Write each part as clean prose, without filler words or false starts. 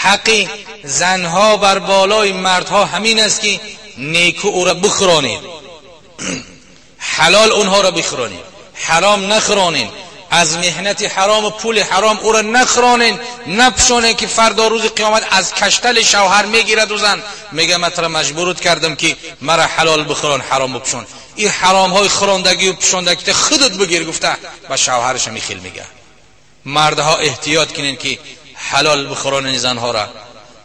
حق زنها بر بالای مردها همین است که نیکو او را بخورانید، حلال اونها را بخورانید، حرام نخورانید، از محنت حرام و پول حرام او را نخورانید، نپشانید که فردا روز قیامت از کشتل شوهر میگیرد و زن میگه من را مجبورت کردم که مرا حلال بخوران حرام بپشان. این حرام های خوراندگی و پشاندگی خودت بگیر گفته و شوهرش میخیل میگه. مردها احتیاط کنین که حلال بخورانین زنها را،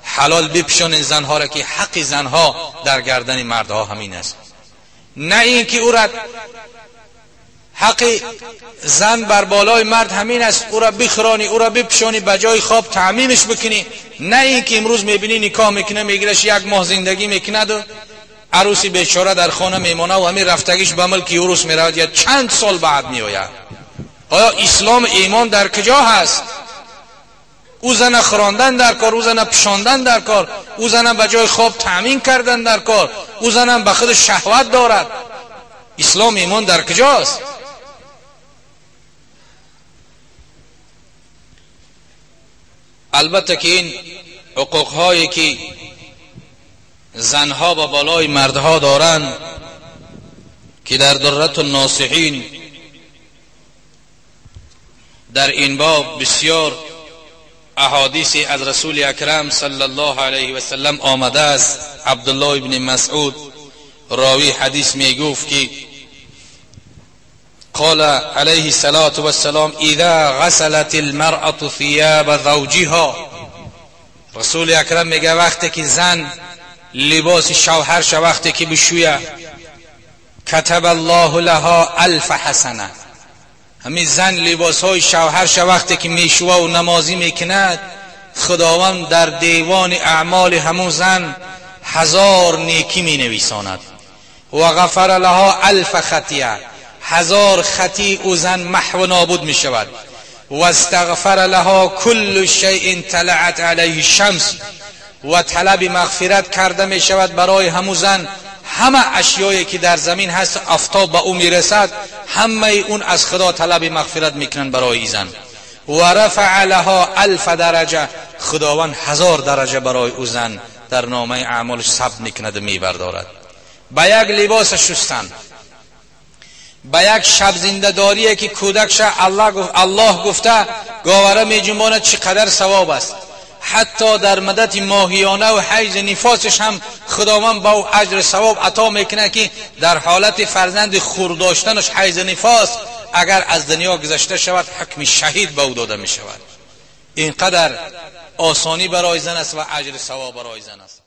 حلال بپشانین زنها را که حق زنها در گردن مردها همین است. نه اینکه او را حق زن بر بالای مرد همین است، او را بخورانی، او را بپشانی، به جای خواب تعمیمش بکنی. نه اینکه امروز میبینی نکاح میکنه، میگیرش یک ماه زندگی میکند و عروسی بیچاره در خانه میمانه و همین رفتگیش به ملک عروس میرود یا چند سال بعد میآید. آیا اسلام ایمان در کجا هست؟ او زن خوراندن در کار، او زن پشاندن در کار، او زن به جای خواب تامین کردن در کار، او زن به خود شهوت دارد. اسلام ایمان در کجاست؟ البته که این حقوق هایی که زنها با بالای مردها دارند که در درة الناصحین در این باب بسیار احادیث از رسول اکرم صلی الله علیه و سلم آمده است. عبدالله ابن مسعود راوی حدیث می گفت که قال علیه الصلاة والسلام اذا غسلت المرأة ثياب زوجها. رسول اکرم میگه وقتی که زن لباس شوهرش وقتی که بشویه، کتب الله لها الف حسنه. همین زن لباس های شوهرش وقتی که میشوه و نمازی میکند، خداوند در دیوان اعمال همون زن 1000 نیکی می نویساند. و غفر لها الف خطیه، 1000 خطی او زن محو و نابود می شود. و استغفر لها کل شیء طلعت علیه الشمس، و طلب مغفرت کرده می شود برای همون زن همه اشیایی که در زمین هست آفتاب به او میرسد، همه اون از خدا طلب مغفرت میکنن برای ای زن. و رفع لها الف درجه، خداوند 1000 درجه برای او زن در نامه اعمالش ثبت میکند و میبردارد. به یک لباس شستن، به یک شب زنده داریه که کودک الله گفته گاوره میجنباند چقدر ثواب است. حتی در مدت ماهیانه و حیض نفاسش هم خداوند با او اجر ثواب عطا میکنه که در حالت فرزند خور داشتنش حیض نفاس اگر از دنیا گذشته شود حکم شهید به او داده می شود. اینقدر آسانی برای زن است و اجر ثواب برای زن است.